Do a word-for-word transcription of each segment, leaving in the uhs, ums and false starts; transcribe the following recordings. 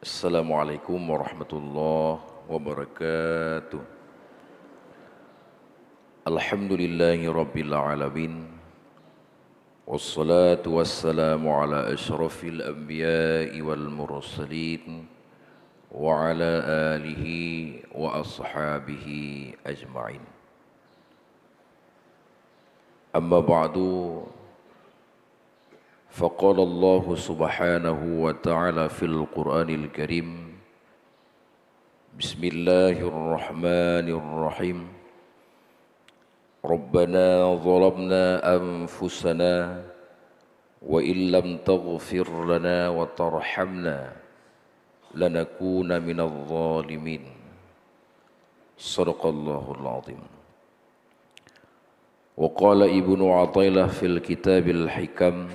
Assalamualaikum warahmatullahi wabarakatuh. Alhamdulillahi rabbil alamin. Wassalatu wassalamu ala asyrafil anbiya'i wal mursalin wa ala alihi wa ashabihi ajma'in. Amma ba'du, faqala Allahu subhanahu wa ta'ala fil Qur'anil Karim, Bismillahirrahmanirrahim. Rabbana zalamna anfusana wa illam taghfir lana wa tarhamna lanakunanna minadh dhalimin. Sadaqallahul azim. Wa qala Ibnu Athaillah fil Kitabil Hikam,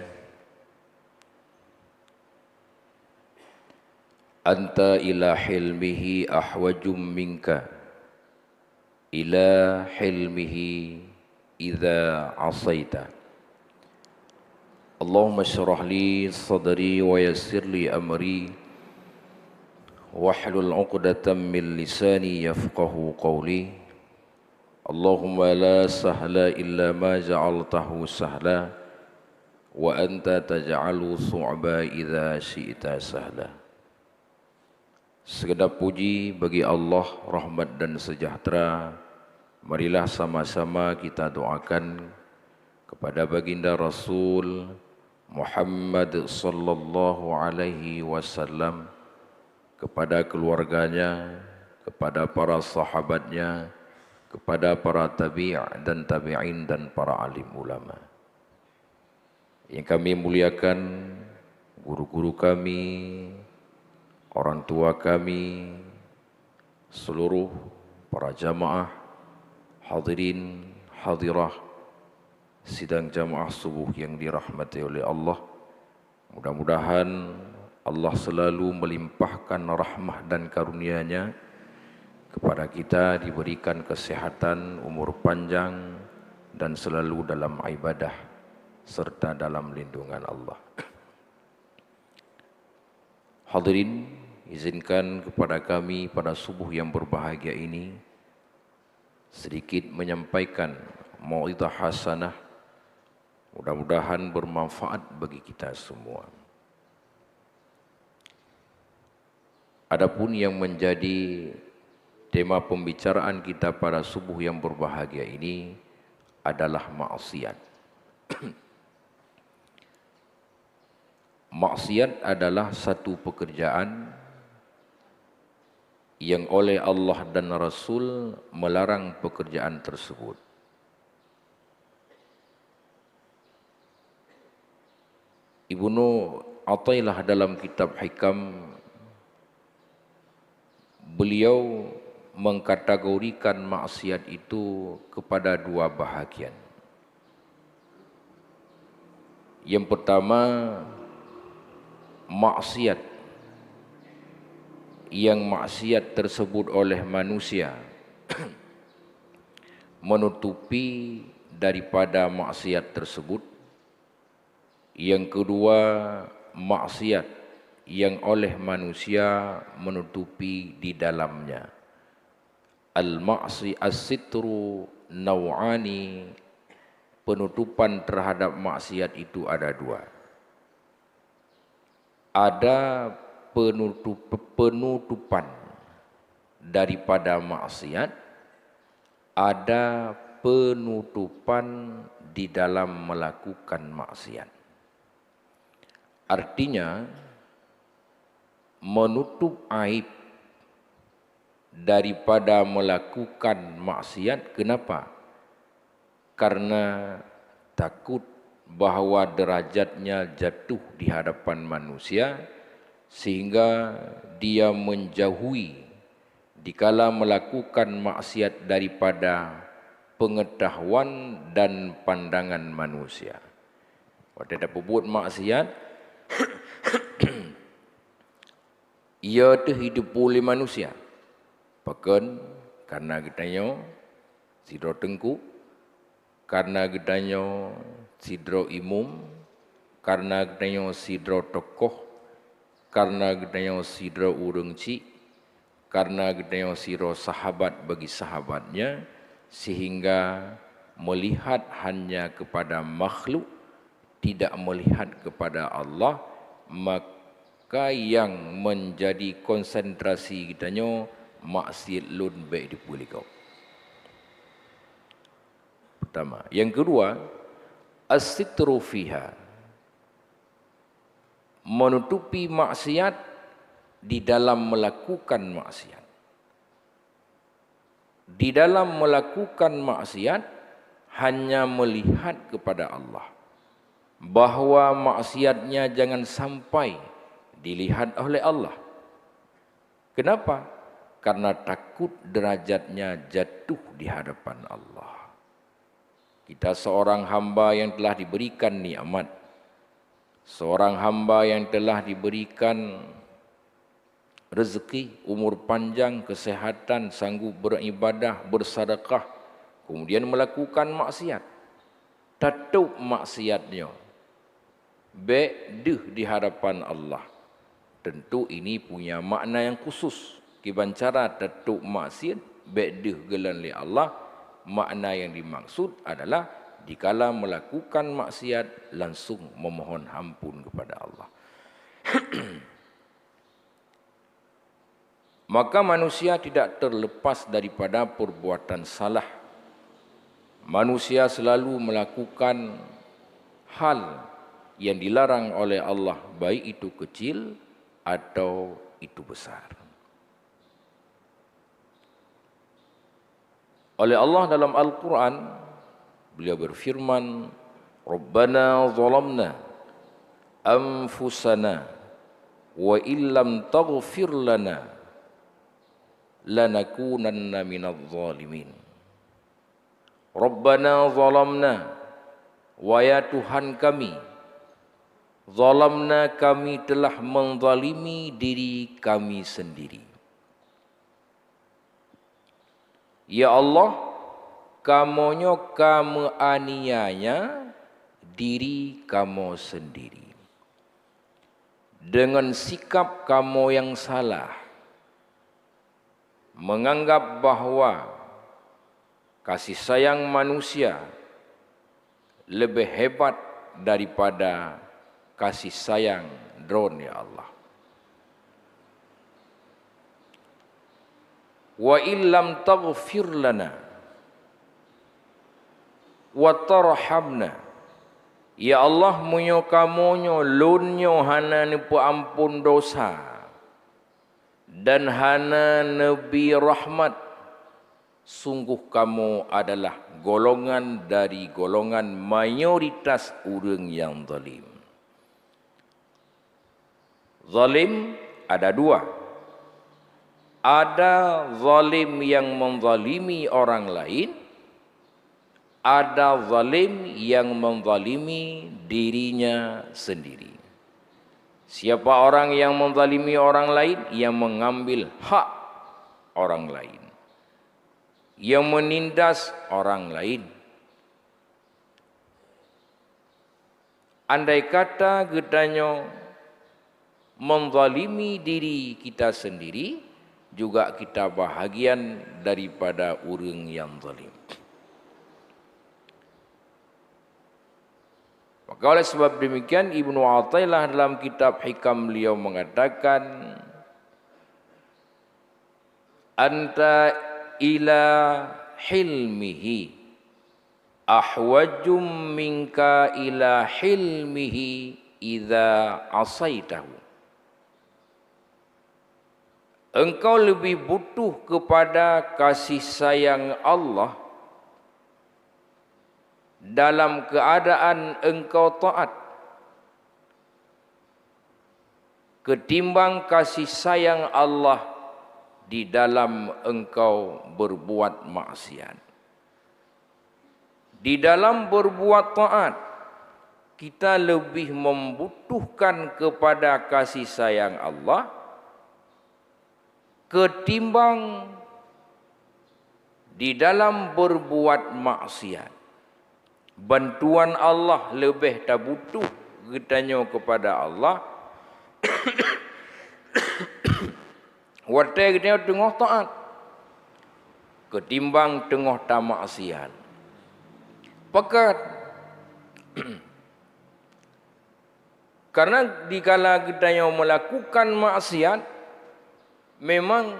"Anta ila hilmihi ahwajum minka ila hilmihi idza asaita." Allahumma shrah li sadri wa yassir li amri wahlul 'uqdatam min lisani yafqahu qawli. Allahumma la sahla illa ma ja'altahu sahla, wa anta taj'alu su'ba idza syi'ta sahla. Segenap puji bagi Allah, rahmat dan sejahtera, marilah sama-sama kita doakan kepada Baginda Rasul Muhammad sallallahu alaihi wasallam, kepada keluarganya, kepada para sahabatnya, kepada para tabi' dan tabi'in dan para alim ulama. Yang kami muliakan, guru-guru kami, orang tua kami, seluruh para jamaah, hadirin, hadirah, sidang jamaah subuh yang dirahmati oleh Allah. Mudah-mudahan Allah selalu melimpahkan rahmah dan karunia-Nya kepada kita, diberikan kesehatan, umur panjang, dan selalu dalam ibadah serta dalam lindungan Allah. Hadirin, izinkan kepada kami pada subuh yang berbahagia ini sedikit menyampaikan mau'izah hasanah, mudah-mudahan bermanfaat bagi kita semua. Adapun yang menjadi tema pembicaraan kita pada subuh yang berbahagia ini adalah maksiat. Maksiat adalah satu pekerjaan yang oleh Allah dan Rasul melarang pekerjaan tersebut. Ibnu Athaillah dalam kitab Hikam, beliau mengkategorikan maksiat itu kepada dua bahagian. Yang pertama, maksiat yang maksiat tersebut oleh manusia menutupi daripada maksiat tersebut. Yang kedua, maksiat yang oleh manusia menutupi di dalamnya. Al-maksi-, as-sitru nau'ani, penutupan terhadap maksiat itu ada dua. Ada penutup-, penutupan daripada maksiat, ada penutupan di dalam melakukan maksiat. Artinya, menutup aib daripada melakukan maksiat. Kenapa? Karena takut bahwa derajatnya jatuh di hadapan manusia, sehingga dia menjauhi dikala melakukan maksiat daripada pengetahuan dan pandangan manusia. Watée tapeubuet maksiat, ia teuh jiteupeue lé manusia. Pakon? Karena geutanyoe sidroe teungku, karena geutanyoe sidroe imum, karena geutanyoe sidroe tokoh, karena geutanyoe sidroe ureuëng chik, karena geutanyoe sidroe sahabat bagi sahabatnya, sehingga melihat hanya kepada makhluk, tidak melihat kepada Allah, maka yang menjadi konsentrasi geutanyoe maksiat lôn bék dipeuligok. Pertama. Yang kedua, as-sitru fiha. Menutupi maksiat di dalam melakukan maksiat. Di dalam melakukan maksiat, hanya melihat kepada Allah, bahwa maksiatnya jangan sampai dilihat oleh Allah. Kenapa? Karena takut derajatnya jatuh di hadapan Allah. Kita seorang hamba yang telah diberikan nikmat, seorang hamba yang telah diberikan rezeki, umur panjang, kesehatan, sanggup beribadah, bersedekah, kemudian melakukan maksiat. Tatôp maksiat nyoe, bék deuh di hadapan Allah. Tentu ini punya makna yang khusus. Kiban cara tatôp maksiat, bék deuh geulan lé Allah, makna yang dimaksud adalah dikala melakukan maksiat, langsung memohon ampun kepada Allah. Maka manusia tidak terlepas daripada perbuatan salah. Manusia selalu melakukan hal yang dilarang oleh Allah, baik itu kecil atau itu besar. Oleh Allah dalam Al-Quran, Beliau berfirman, "Rabbana zalamna anfusana wa illam taghfir lana lanakunanna minadh dhalimin." "Rabbana zalamna," wahai Tuhan kami, "zalamna," kami telah menzalimi diri kami sendiri. Ya Allah, kamoe nyoe ka meuaniaya diri kamoe sendiri deungon sikab kamoe nyang salah, menganggap bahwa kasih sayang manusia leubeh hebat daripada kasih sayang Droen, ya Allah. "Wa illam taghfir lana wa tarhamna," ya Allah, meunyoe kamoe nyoe, lôn nyoe hana neupeuamphon desya dan hana neubri rahmat, sungguh kamoe adalah golongan dari golongan mayoritas ureuëng nyang zalim. Zalim ada dua. Ada zalim yang menzalimi orang lain, ada zalim yang menzalimi dirinya sendiri. Siapa orang yang menzalimi orang lain? Yang mengambil hak orang lain, yang menindas orang lain. Andai kata geutanyoe menzalimi diri kita sendiri, juga kita bahagian daripada ureuëng nyang zalim. Maka oleh sebab demikian, Ibnu Athaillah dalam kitab Hikam beliau mengatakan, "Anta ila hilmihi ahwajum minka ila hilmihi idza asaitahu." Engkau lebih butuh kepada kasih sayang Allah dalam keadaan engkau taat, ketimbang kasih sayang Allah di dalam engkau berbuat maksiat. Di dalam berbuat taat, kita lebih membutuhkan kepada kasih sayang Allah ketimbang di dalam berbuat maksiat. Bantuan Allah leubeh tabutuh geutanyoe kepada Allah watée geutanyoe teungoh taát, ketimbang teungoh tamaksiat. Pakon? Karena dikala geutanyoe melakukan maksiat, memang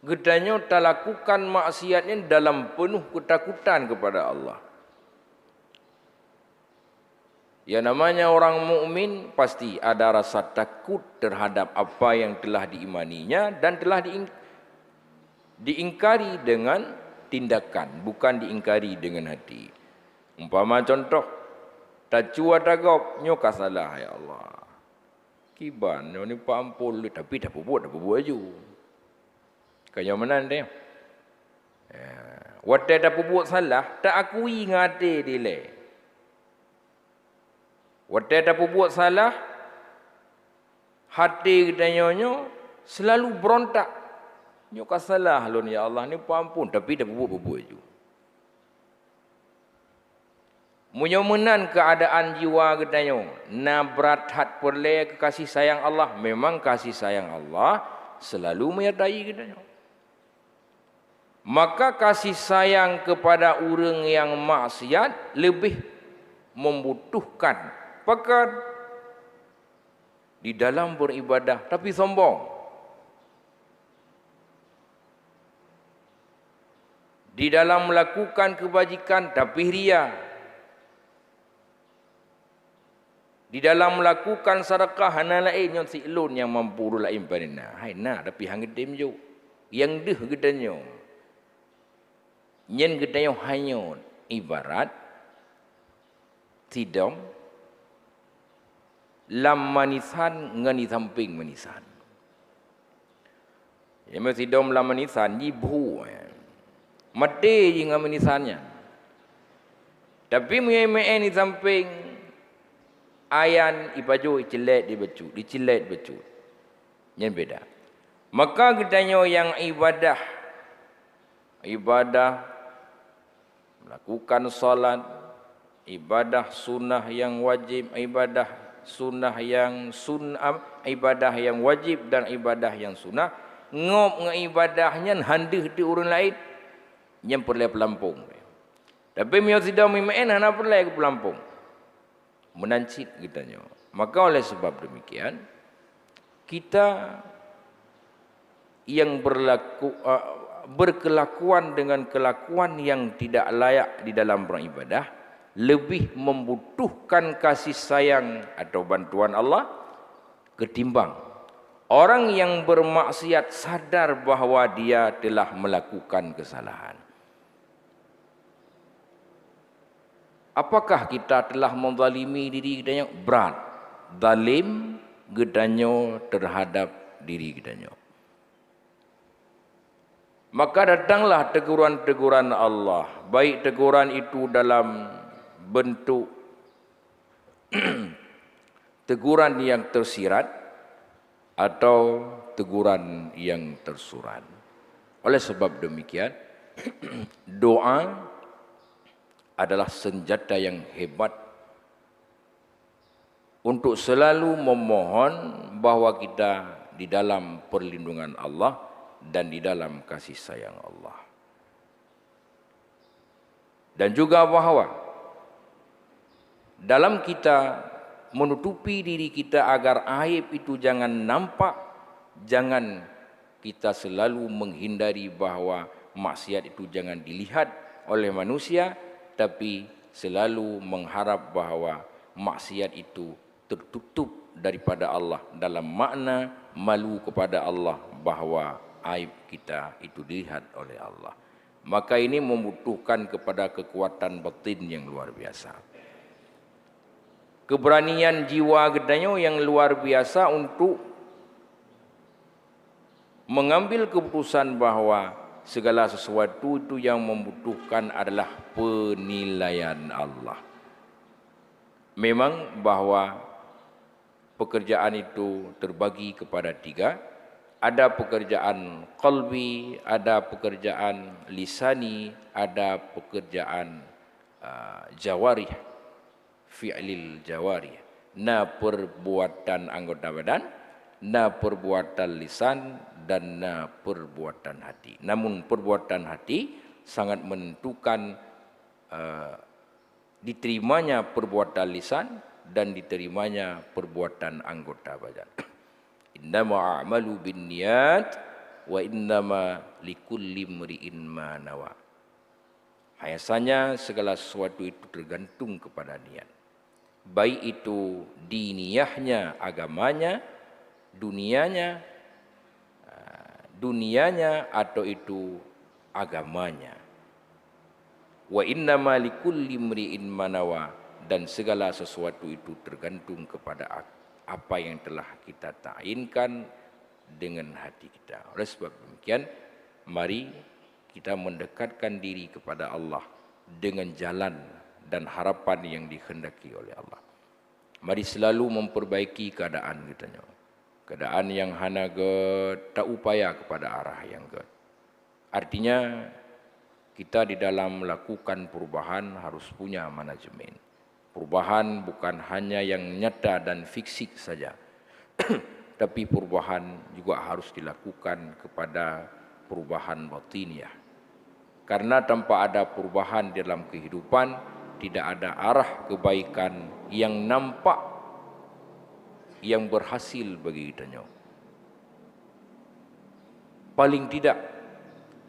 geutanyoe talakukan maksiat nyan dalam penuh ketakutan kepada Allah. Yang namanya orang mukmin pasti ada rasa takut terhadap apa yang telah diimaninya dan telah diing-, diingkari dengan tindakan, bukan diingkari dengan hati. Umpama contoh, tacue ata gob, nyoe ka salah, ya Allah. Kiban nyoe ni peuampôn lé, tapi tapeubuet, tapeubuet laju. Ka nyoe meunan teuh. Ya, watée tapeubuet salah, taakui ngon até dilée. Watée tapeubuet salah, até geutanyoe nyoe seulalu beurontak. Nyoe ka salah lôn, ya Allah, ni peuampôn, tapi tapeubuet, peubuet laju. Meunyoe meunan keuadaan jiwa geutanyoe, na brat that peureulée keu kasih sayang Allah, memang kasih sayang Allah seulalu menyertai geutanyoe. Maka kasih sayang kepada ureuëng nyang maksiat leubeh membutuhkan. Pakon? Di dalam beribadah, tapi sombong. Di dalam melakukan kebajikan, tapi ria. Di dalam melakukan sedekah, hana laén nyoe si ulôn nyang mampu, ureuëng laén pane na. Hai na, tapi han geutem jok. Nyang deuh geutanyoe. Nyan geutanyoe hanyot ibarat sidom lam manisan ngon di sampéng manisan. Nyang sidom lam manisan jibhu, maté jih ngon manisan nyan. Tapi meunyoe meu'en di sampéng ayan ipajoh, icilét di bacut, icilét bacut. Nyan beda. Maka geutanyoe nyang ibadah, ibadah melakukan salat, ibadah sunnah nyang wajéb, ibadah sunnah nyang sun-, am, ibadah nyang wajéb dan ibadah nyang sunnah, ngop ngon ibadah nyan han deuh di ureuëng laén, nyan peureulée peulampong. Tapi meunyoe sidom meu'en hana peureulée geupeulampong. Meunan cit geutanyoe. Maka oleh sebab demikian, kita yang berlaku, eh, berkelakuan dengan kelakuan yang tidak layak di dalam beribadah, lebih membutuhkan kasih sayang atau bantuan Allah ketimbang orang yang bermaksiat sadar bahwa dia telah melakukan kesalahan. Apakah kita telah menzalimi diri geutanyoe? Brat zalim geutanyoe terhadap diri geutanyoe. Maka datanglah teguran-teguran Allah, baik teguran itu dalam bentuk teguran yang tersirat atau teguran yang tersurat. Oleh sebab demikian, doa adalah senjata yang hebat untuk selalu memohon bahwa kita di dalam perlindungan Allah dan di dalam kasih sayang Allah. Dan juga bahwa dalam kita menutupi diri kita agar aib itu jangan nampak, jangan kita selalu menghindari bahwa maksiat itu jangan dilihat oleh manusia, tapi selalu mengharap bahwa maksiat itu tertutup daripada Allah dalam makna malu kepada Allah bahwa aib kita itu dilihat oleh Allah. Maka ini membutuhkan kepada kekuatan batin yang luar biasa. Keberanian jiwa geutanyoe yang luar biasa untuk mengambil keputusan bahwa segala sesuatu itu yang membutuhkan adalah penilaian Allah. Memang bahwa pekerjaan itu terbagi kepada tiga. Ada pekerjaan qalbi, ada pekerjaan lisani, ada pekerjaan, ah, jawarih, fi'lil jawarih. Na perbuatan anggota badan, Na perbuatan lisan dan na perbuatan hati. Namun perbuatan hati sangat menentukan, eh, diterimanya perbuatan lisan dan diterimanya perbuatan anggota badan. Innama a'malu binniyat wa innama likulli imri'in ma nawa. Hanya saja segala sesuatu itu tergantung kepada niat. Baik itu diniyahnya agamanya, dunianya, ah, dunianya atau itu agamanya. Wa innama likulli imri'in ma nawa, dan segala sesuatu itu tergantung kepada a-, apa yang telah kita ta'inkan dengan hati kita. Oleh sebab demikian, mari kita mendekatkan diri kepada Allah dengan jalan dan harapan yang dikehendaki oleh Allah. Mari selalu memperbaiki keadaan geutanyoe. Keadaan yang hana gét, taupaya kepada arah yang gét. Artinya, kita di dalam melakukan perubahan harus punya manajemen. Perubahan bukan hanya yang nyata dan fisik saja, tapi perubahan juga harus dilakukan kepada perubahan batiniah. Karena tanpa ada perubahan di dalam kehidupan, tidak ada arah kebaikan yang nampak, yang berhasil bagi geutanyoe. Paling tidak,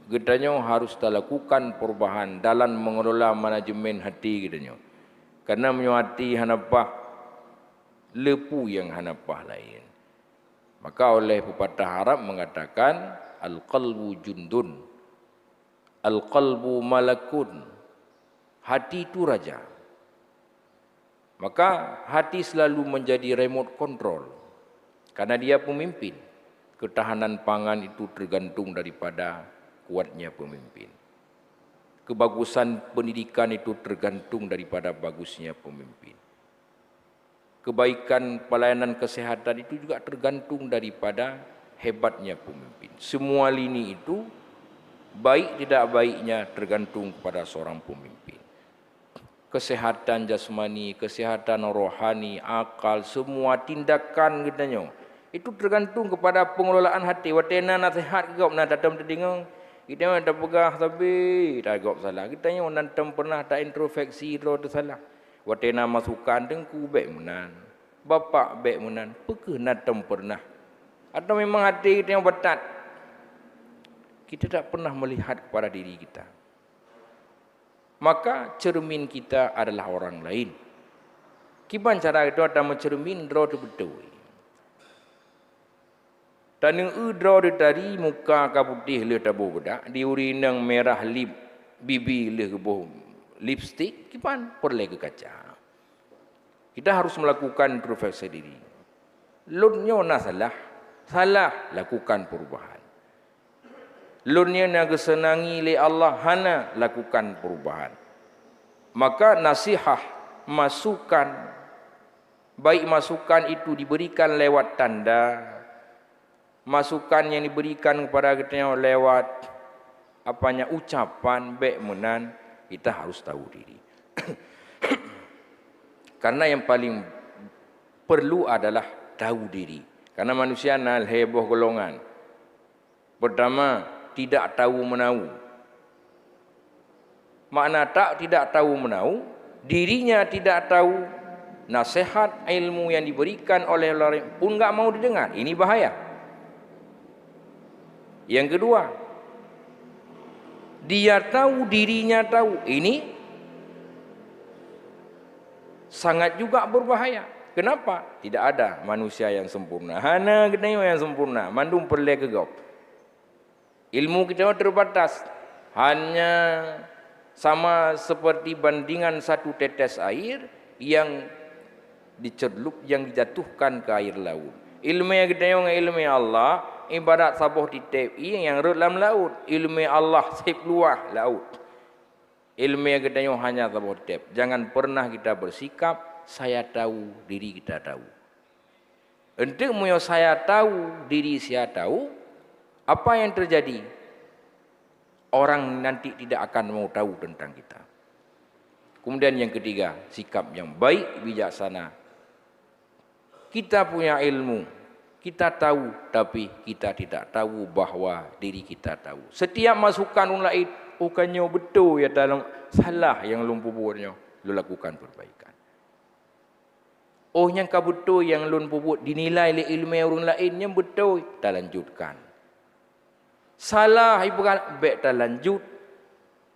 geutanyoe harus talakukan perubahan dalam mengelola manajemen hati geutanyoe. Karena meunyoe hati hana paih, le peue nyang hana paih laén. Maka oleh pepatah Arab mengatakan, "Al-qalbu jundun." Al-qalbu malakun, hati itu raja. Maka, hati selalu menjadi remote control, karena dia pemimpin. Ketahanan pangan itu tergantung daripada kuatnya pemimpin. Kebagusan pendidikan itu tergantung daripada bagusnya pemimpin. Kebaikan pelayanan kesehatan itu juga tergantung daripada hebatnya pemimpin. Semua lini itu, baik tidak baiknya, tergantung kepada seorang pemimpin. Kesehatan jasmani, kesehatan rohani, akal, semua tindakan geutanyoe, itu tergantung kepada pengelolaan hati. Watée na nasihat gob na tatem teudeungoe, geutanyoe tapeugah sabe ta gob salah. Geutanyoe na tem pernah ta introspeksi droe teusalah. Watée na masukan, "Teungku bék meunan, Bapak bék meunan," peu kheueh na tem pernah? Atau memang até geutanyoe batat? Kita tak pernah melihat kepada diri kita. Maka cermin kita adalah orang lain. Kiban cara geutanyoe tameucermin droe teuh beutôi? Taneu-eu droe teuh tadi, muka ka putéh lheueh taboh beudak, di ureueng inong mirah lip, bibi lheueh geuboh lipstik, kiban peureulée keu kaca. Kita harus melakukan introspeksi diri. Lôn nyoe na salah? Salah, lakukan perubahan. Lôn nyoe na geuseunangi lé Allah? Hana, lakukan perubahan. Maka nasihah, masukan, baik masukan itu diberikan lewat tanda, masukan yang diberikan kepada geutanyoe lewat, apanya, ucapan, bék meunan, kita harus tahu diri. Karena yang paling perlu adalah tahu diri. Karena manusia na lhée boh golongan. Pertama, tidak tahu meunau. Makna tak tidak tahu meunau, dirinya tidak tahu, nasihat, ilmu yang diberikan oleh orang lain pun enggak mau didengar. Ini bahaya. Yang kedua, dia tahu dirinya tahu. Ini sangat juga berbahaya. Kenapa? Tidak ada manusia yang sempurna. Hana geutanyoe nyang sempurna, mandum peureulée keu gob. Ilmu kita terbatas. Hanya sama seperti bandingan satu tetes air yang dicelup, yang dijatuhkan ke air laut. Ileumé geutanyoe ngon ileumé Allah ibarat saboh titép ié nyang rhot lam laut. Ileumé Allah seb luwah laut. Ileumé geutanyoe hanya saboh titép. Jangan pernah kita bersikap, "Saya tahu, diri kita tahu." Enteuk meunyoe saya tahu, diri saya tahu, apa yang terjadi? Orang nanti tidak akan mau tahu tentang kita. Kemudian yang ketiga, sikap yang baik, bijaksana. Kita punya ilmu, Kita tahu, tapi kita tidak tahu bahwa diri kita tahu. Setiap masukan ureuëng laén, "Oh, ka nyoe beutôi ya, dalam salah nyang lôn peubuet nyoe, lôn lakukan perbaikan." "Oh, nyang ka beutôi nyang lôn peubuet, dinilai lé iéleumé ureuëng laén, nyan beutôi, talanjutkan. Salah ipeugah, bék talanjut."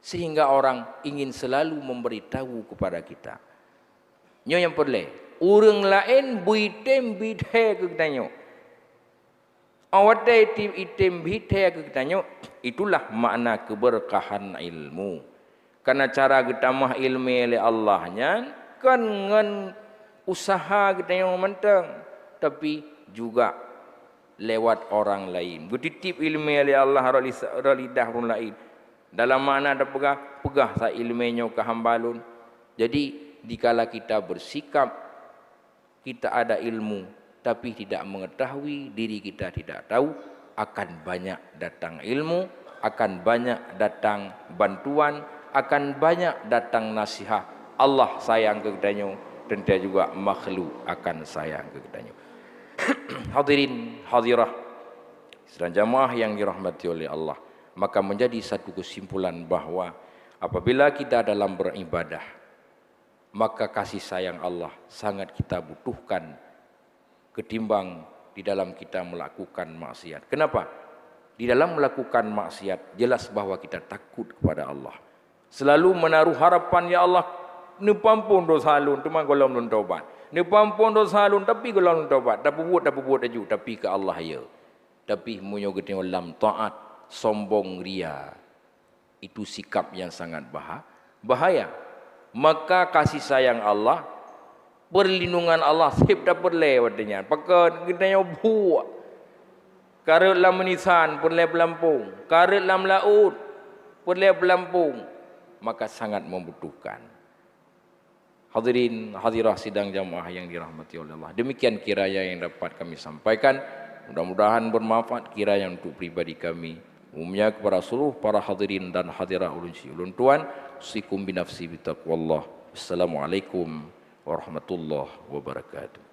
Sehingga orang ingin selalu memberitahu kepada kita. Nyoe nyang peureulée, ureuëng laén beuitem beuithée keu geutanyoe. Watée item beuithée keu geutanyoe, itulah makna keberkahan ilmu. Karena cara geutamah iéleumé lé Allah nyan kon ngon useuha geutanyoe mantong, tapi juga lewat orang lain. Geutitip iéleumé lé Allah rot lisa-, rot lidah ureuëng laén. Dalam makna tapeugah, "Peugah sa iéleumé nyoe keu hamba lôn." Jadi, dikala kita bersikap, kita ada ilmu, tapi tidak mengetahui, diri kita tidak tahu, akan banyak datang ilmu, akan banyak datang bantuan, akan banyak datang nasihat. Allah sayang keu geutanyoe, teuntée juga makhluk akan sayang keu geutanyoe. Hadirin, hadirah, sidang jamaah yang dirahmati oleh Allah, maka menjadi satu kesimpulan bahwa apabila kita dalam beribadah, maka kasih sayang Allah sangat kita butuhkan ketimbang di dalam kita melakukan maksiat. Kenapa? Di dalam melakukan maksiat, jelas bahwa kita takut kepada Allah. Selalu menaruh harapan, "Ya Allah, neupeuampon dosa lôn, teuma gohlom lôn tobat. Neupeuampon dosa lôn, tapi gohlom lôn tobat. Tapeubuet, tapeubuet laju, tapi keu Allah, ya." Tapi meunyoe geutanyoe lam taat, sombong, ria, itu sikap yang sangat baha-, bahaya. Maka kasih sayang Allah, perlindungan Allah seb tapeureulée watée nyan. Pakon geutanyoe buet, ka rhot lam meunisan peureulée peulampong, ka rhot lam laôt peureulée peulampong, maka sangat membutuhkan. Hadirin hadirah sidang jamaah yang dirahmati oleh Allah. Demikian kiranya yang dapat kami sampaikan. Mudah-mudahan bermanfaat kiranya untuk pribadi kami. Umumnya kepada seluruh para hadirin dan hadirah ulun si ulun tuan, usikum binafsi bitaqwallah. Assalamualaikum warahmatullahi wabarakatuh.